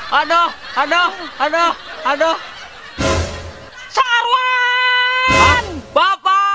Aduh, aduh, aduh, aduh. Sarwan! Bapak!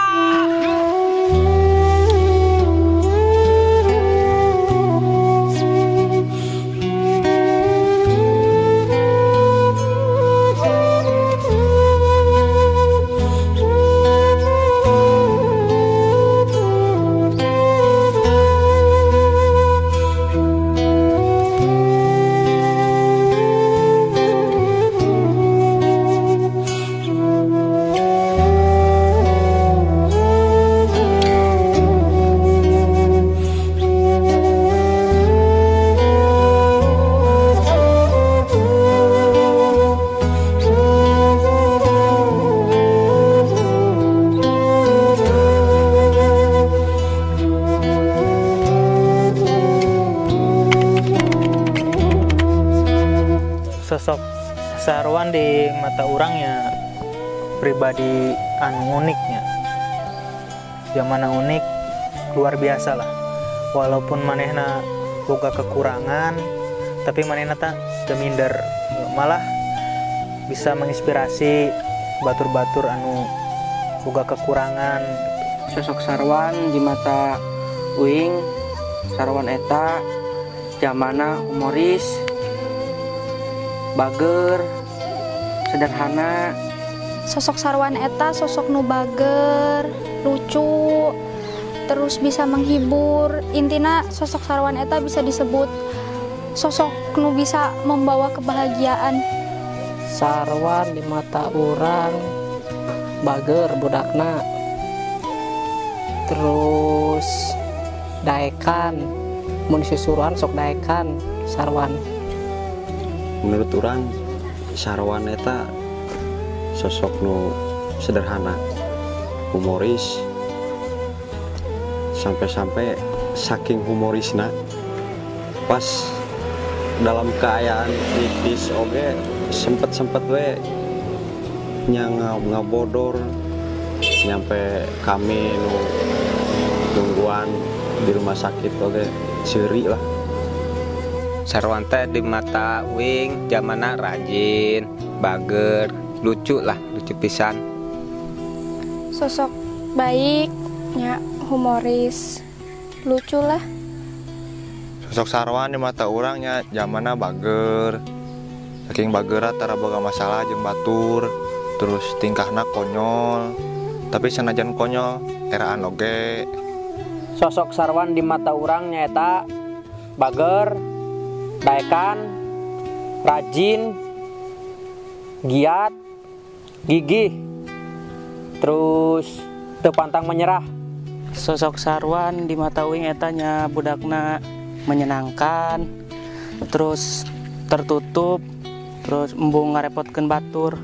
Sosok Sarwan di mata orangnya pribadi anu uniknya, yang mana unik luar biasa lah. Walaupun manehna boga kekurangan, tapi manehna tak minder, malah bisa menginspirasi batur-batur anu boga kekurangan. Sosok Sarwan di mata uing, Sarwan eta jamana humoris, bager, sederhana. Sosok Sarwan eta sosok nu bager, lucu, terus bisa menghibur. Intina sosok Sarwan eta bisa disebut sosok nu bisa membawa kebahagiaan. Sarwan di mata urang bager budakna, terus daekan, mun disuruhan sok daekan Sarwan. Menurut orang Sarwan eta sosok nu sederhana, humoris, sampai-sampai saking humorisna pas dalam keadaan kritis oge sempet-sempet we nya ngabodor nyampe kami nu tungguan di rumah sakit oge seuri lah. Sarwan teh di mata uing jamana rajin, bager, lucu lah, lucu pisan. Sosok baik, nya humoris, lucu lah. Sosok Sarwan di mata orangnya jamana bager, saking bagera tara boga masalah jeung batur, terus tingkahna konyol, tapi sanajan konyol eraan oge. Sosok Sarwan di mata urang nyaeta bager, daekan, rajin, giat, gigih, terus teu pantang menyerah. Sosok Sarwan di mata uing etanya budakna menyenangkan, terus tertutup, terus embung ngarepotkeun batur.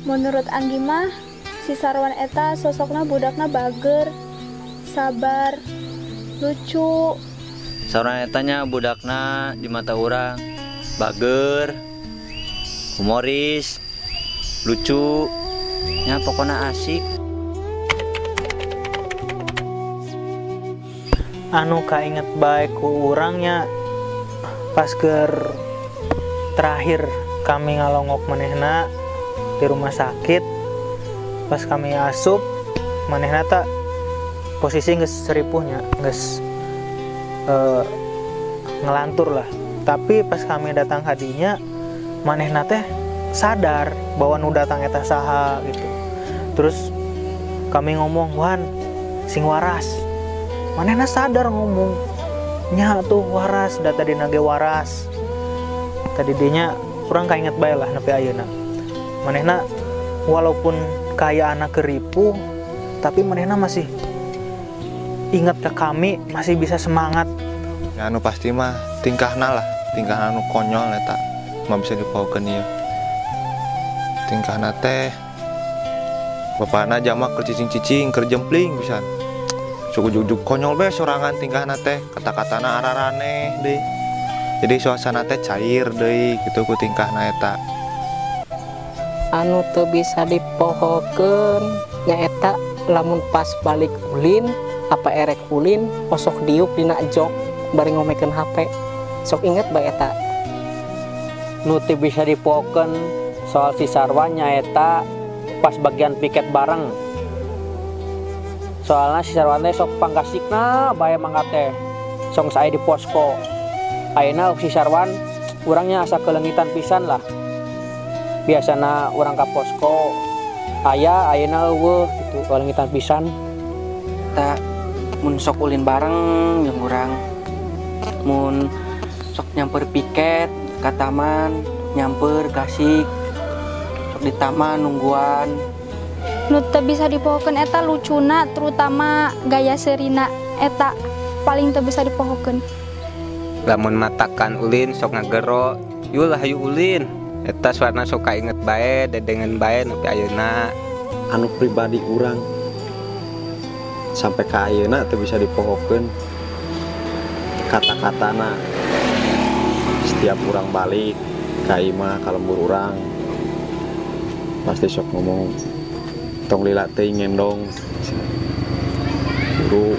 Menurut Anggi mah si Sarwan eta sosokna budakna bager, sabar, lucu. Sarwan etanya budakna di mata urang bager, humoris, lucu, nya pokoknya asik. Anu kainget bae ku urangnya pas keur terakhir kami ngalongok manehna di rumah sakit, pas kami asup manehna tak posisi geus seripuhnya, geus ngelantur lah. Tapi pas kami datang hadinya manehna teh sadar bahwa nu datang eta saha gitu. Terus kami ngomong, "Wan, sing waras." Manehna sadar ngomong, "Nya tuh waras, da tadi nage waras." Tadi dinya kurang kainget bae lah nepi ayeuna. Manehna walaupun kaya anak keripuh, tapi manehna masih ingat ke kami, masih bisa semangat. Ya anu pasti mah tingkahna lah, tingkahna anu konyol eta mah bisa dipohokeun ieu. Tingkahna teh bapana jamak keur cicing-cicing, keur jempling pisan. Sok ujug-ujug konyol be sorangan tingkahna teh, kata-katana araraneh deui. Jadi suasana teh cair deui gitu ku tingkahna eta. Anu teu bisa dipohokeun nyaeta lamun pas balik ulin apa erek ulin osok diuk dina jok bari ngomekeun HP. Sok inget bae eta. Nu teu bisa dipohokeun soal si Sarwan nyaeta pas bagian piket bareng. Soalnya si Sarwan teh sok panggasikna bae mangga teh. Song saya di posko. Ayeuna si Sarwan urangnya asa keleungitan pisan lah. Biasana urang ka posko aya, ayeuna euweuh gitu, kaleungitan pisan. Ta mun sok ulin bareng jeung urang, mun sok nyamper piket ka taman, nyamper kasik sok di taman nungguan. Nu teu bisa dipohokeun eta lucuna, terutama gaya seurina eta paling teu bisa dipohokeun. Lamun matakan ulin sok ngagero, yulah hayu ulin. Eta suarana sok kainget bae, dedengen bae nepi ayeuna. Anu pribadi urang sampai ka ayeuna teu bisa dipohokeun kata-katana setiap urang balik ka imah, ka lembur urang pasti sok ngomong tong lila teuing ngendong, buru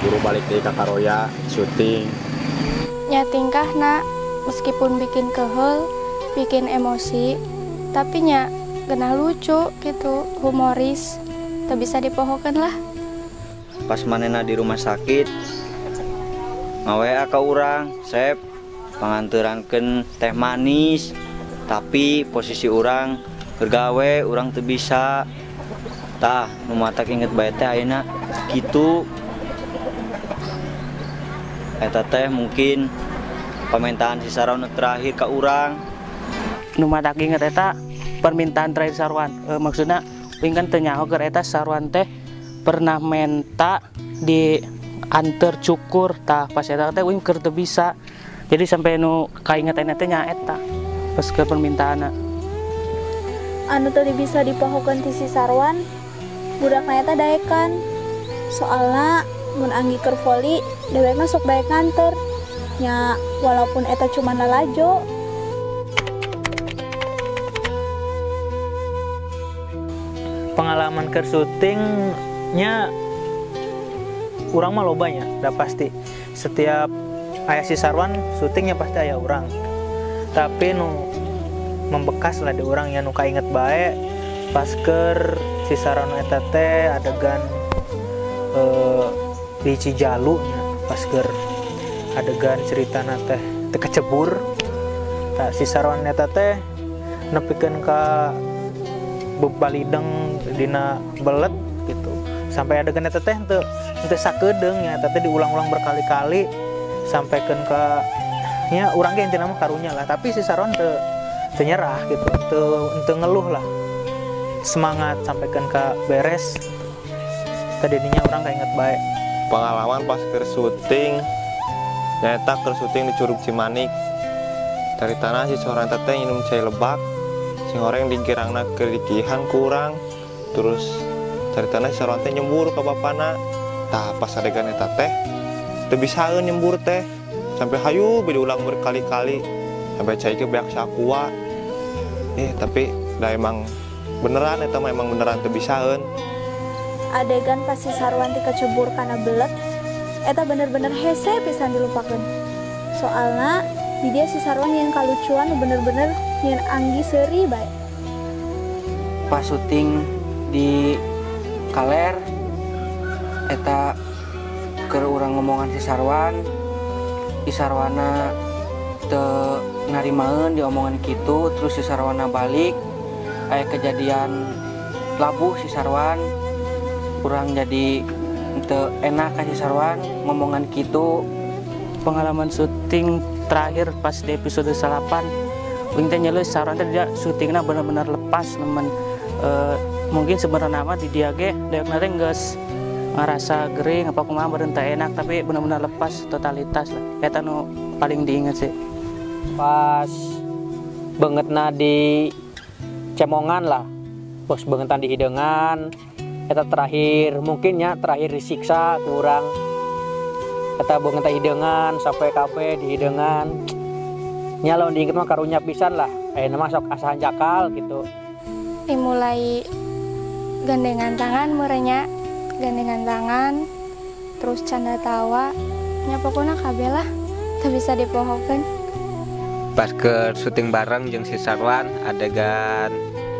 buru balik deui ka Karoya syuting. Nya tingkahna meskipun bikin keheul, bikin emosi, tapi nya genah lucu gitu, humoris, teu bisa dipohokeun lah. Pas manena di rumah sakit ngawa ka urang, "Sep, panganterankeun teh manis," tapi posisi urang bergawe, urang teu bisa. Tah nu matak inget bae teh ayeuna kitu. Eta teh mungkin permintaan si Sarwan terakhir ke urang. Nu matak inget eta permintaan terakhir Sarwan. Maksudna uing kan teu nyaho keur eta Sarwan teh pernah menta di anter cukur, tah pas eta teh uing keur teu bisa. Jadi sampai nu kainget teh nya eta pas ke permintaanna. Anu teu bisa dipohokeun ti si Sarwan, budakna eta daekan. Soalna mun Anggi keur voli, dewekna sok daek nganter. Nya walaupun eta cuman lalajo. Pengalaman keur syutingnya urang mah loba nya, udah pasti. Setiap aya si Sarwan syutingnya pasti aya urang. Tapi nu membekas lah di urang ya, nu kainget bae pas keur si Sarwan eta teh adegan di Cijalu nya, pas keur adegan ceritana teh teu kecebur. Tah si Sarwan eta teh nepikeun ka bebalideng dina belet gitu. Sampai adegan eta teh teu sakedeung nya, eta teh diulang-ulang berkali-kali sampaikeun ka nya urang ge intina mah karunya lah, tapi si Sarwan teu teu nyerah gitu, teu ngeluh lah. Semangat sampaikeun ka beres. Tadinya urang kainget bae. Pengalaman pas keur syuting nyaeta keur syuting di Curug Cimanik. Caritana si Sarwan teh nginum cai lebak, sing horeng digirangna keur dikihan ku urang. Terus caritana si Sarwan teh nyembur ka bapana. Tah pas adegan eta teh teu bisaeun nyembur teh, sampai hayu be diulang berkali-kali sampai cai ge beak sakua. Tapi da emang beneran eta mah emang beneran teu bisaeun. Adegan pas si Sarwan ti kecebur kana belet eta bener-bener hese pisan dilupakeun. Soalna di dia si Sarwan yang kalucuan bener-bener nyen Anggi seuri bae. Pas syuting di Kaler eta keur urang ngomongan si Sarwan, si Sarwana teu narimaeun diomongan kitu, terus si Sarwana balik aya kejadian labuh si Sarwan, kurang jadi teu enak ka si Sarwan ngomongan kitu. Pengalaman syuting terakhir pas di episode 8 uing teh nyeleuh Sarwan teh dia syutingna bener-bener lepas nemen. Mungkin sebenarnya mah di dia ge dewekna teh geus ngerasa gering apa kumaha beureun teu enak, tapi bener-bener lepas totalitas lah. Eta nu paling diinget sih. Pas bangetna di cemongan lah, pas bangetan di hidangan eta terakhir mungkinnya terakhir disiksa kurang. Eta bangetan hidangan sampai kafe di hidangan nya lamun diinget mah karunya pisan lah. Ayeuna mah sok asa hanjakal gitu. Dimulai gandengan tangan merenya, gandengan tangan terus canda tawa nya pokoknya kabeh lah teu bisa dipohokeun. Pas ke syuting bareng jeung si Sarwan adegan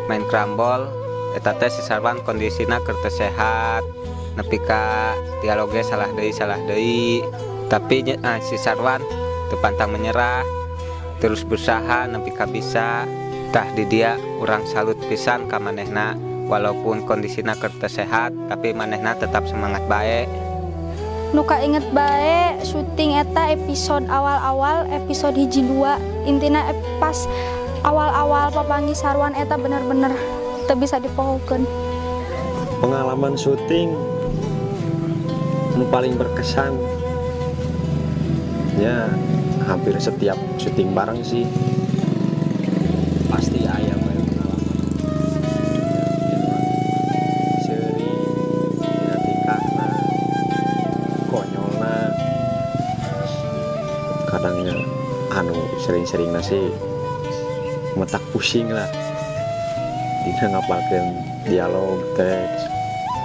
main krambol eta teh si Sarwan kondisina keur teu sehat nepi ka dialoge salah deui tapi si Sarwan teu pantang menyerah, terus berusaha nepi ka bisa. Tah di dia urang salut pisan ka manehna, walaupun kondisina keur teu sehat tapi manehna tetap semangat bae. Nu kainget bae syuting eta episode awal-awal, episode hiji dua, intina pas awal-awal papanggih Sarwan eta bener-bener teu bisa dipohokeun. Pengalaman syuting nu paling berkesan ya hampir setiap syuting bareng sih pasti aya bae pengalaman. Seuri dina tingkahna, konyolna, kadangnya anu sering-sering sih metak pusing lah dina ngapalkeun dialog teks.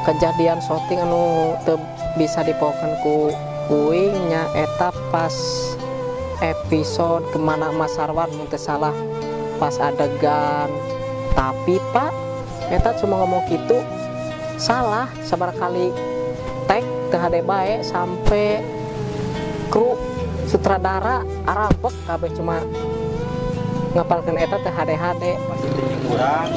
Kejadian syuting anu teu bisa dipohokeun ku uing nya eta pas episode Kemana Mas Sarwan mun teu salah, pas adegan tapi Pak eta cuma ngomong gitu salah sabar kali tek teu hade bae sampai kru sutradara arabek kabeh cuma ngapalkeun eta teu hade-hade. Pas syuting urang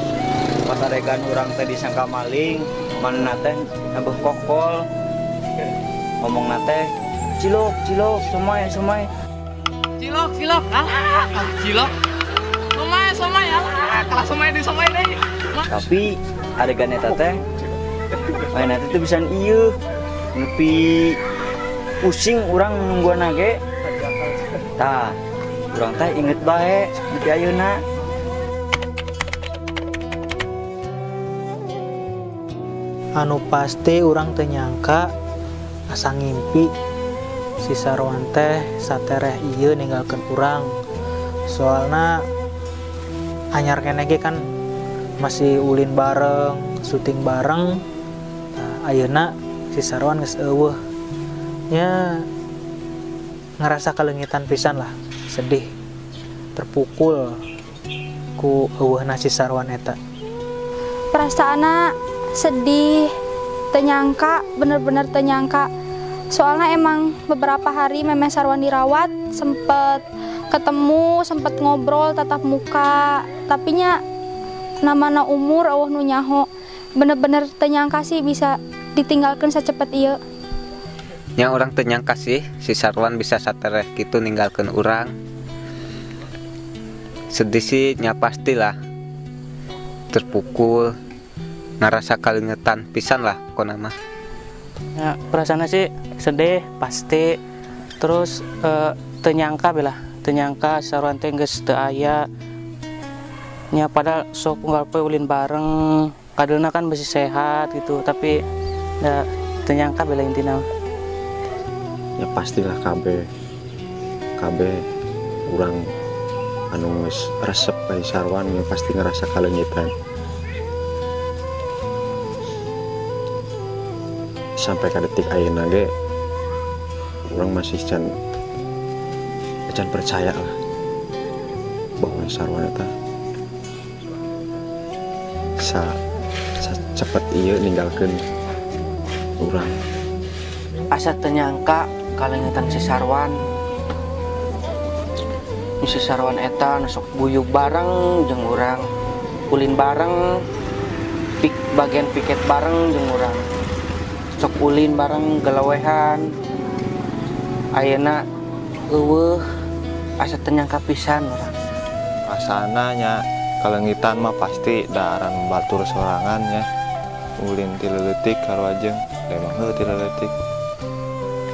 pas adegan urang teh disangka maling manehna teh nambah kokol ngomong teh cilok cilok somai somai cilok cilok alah cilok somai somai alah kalah somai di somai deui. Tapi adegan eta teh manehna teh teu bisa ieu nepi pusing urang nungguan ge. Tah urang teh inget bae nepi ayeuna. Anu pasti urang teu nyangka asa ngimpi si Sarwan teh satereh ieu ninggalkeun urang, soalna anyar keneh ge kan masih ulin bareng, syuting bareng. Nah, ayeuna si Sarwan geus eueuh nya, ngerasa kaleungitan pisan lah, sedih, terpukul ku eueuhna si Sarwan eta. Perasaanna sedih, teu nyangka, bener-bener teu nyangka. Soalnya emang beberapa hari memeh Sarwan dirawat, sempet ketemu, sempet ngobrol tatap muka, tapi nya namana umur eueuh nu nyaho, bener-bener teu nyangka sih bisa ditinggalkan secepat ieu. Nya urang teu nyangka sih si Sarwan bisa satereh gitu ninggalkeun urang. Sedih sih nya pastilah, terpukul, ngerasa kalingetan pisan lah pokona mah. Ya, perasaannya sih sedih pasti, terus teu nyangka bela, teu nyangka Sarwan teh geus teu aya. Nya padahal sok unggal poe ulin bareng, kadeulna kan masih sehat gitu, tapi ya teu nyangka bela intina. Ya pastilah kabeh kabeh urang anu geus resep ka Sarwan ya pasti ngerasa kaleungitan. Sampai ka detik ayeuna ge urang masih can can percaya lah bahwa Sarwan eta sa cepet ieu ninggalkeun urang. Asa teu nyangka kaleungitan si Sarwan. Si Sarwan eta nu sok buyug bareng jeung urang, ulin bareng, pik bagian piket bareng jeung urang. Sok ulin bareng gelewehan. Ayeuna eueuh, asa teu nyangka pisan urang. Rasana nya kaleungitan mah pasti daharan batur sorangan nya. Ulin ti leutik karwajeng, emang heuh ti leutik.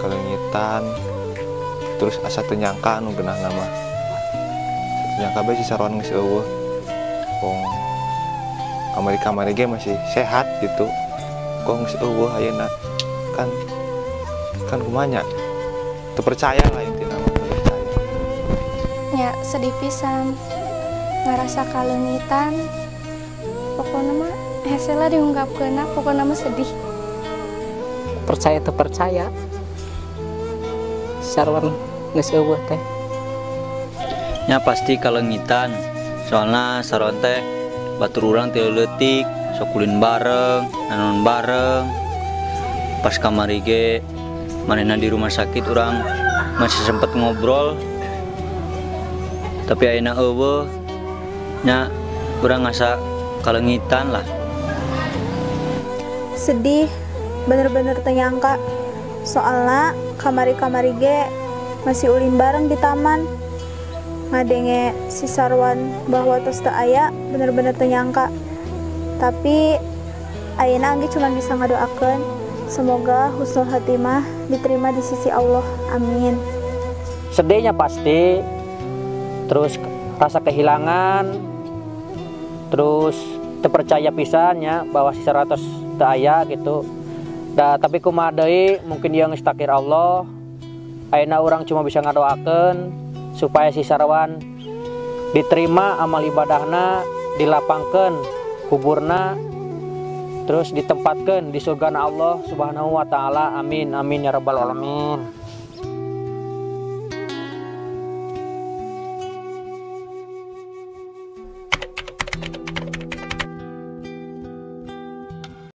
Kaleungitan terus asa teu nyangka anu geunahna mah. Teu nyangka bae si Sarwan geus eueuh. Wong kamari-kamari ge masih sehat gitu. Kok geus eueuh ayeuna kan kan kumaha nya? Teu percaya lah intina mah, teu percaya. Ya sedih pisan, ngerasa kaleungitan, pokoknya mah hese lah diungkapkeunna, pokoknya mah sedih. Percaya teu percaya Sarwan geus eueuh teh. Nya pasti kalengitan, soalnya Sarwan teh batur urang ti leutik, sok ulin bareng, nanon bareng. Pas kamari ge manehna di rumah sakit, urang masih sempet ngobrol. Tapi ayeuna euweuh, nya urang ngasa kalengitan lah. Sedih, bener-bener teu nyangka. Soalnya kamari-kamari ge masih ulin bareng di taman. Ngadenge si Sarwan bahwa tos teu aya, bener-bener teu nyangka. Tapi ayeuna Anggi cuma bisa ngadoakeun semoga husnul khatimah diterima di sisi Allah. Amin. Sedihnya pasti, terus rasa kehilangan, terus teu percaya pisan nya bahwa si 100 teu aya gitu. Da, tapi kumaha deui, mungkin dia geus takdir Allah. Ayeuna urang cuma bisa ngadoakeun supaya si Sarwan diterima amal ibadahna, dilapangkeun kuburna, terus ditempatkan di surga Allah Subhanahu wa taala. Amin amin ya rabbal alamin.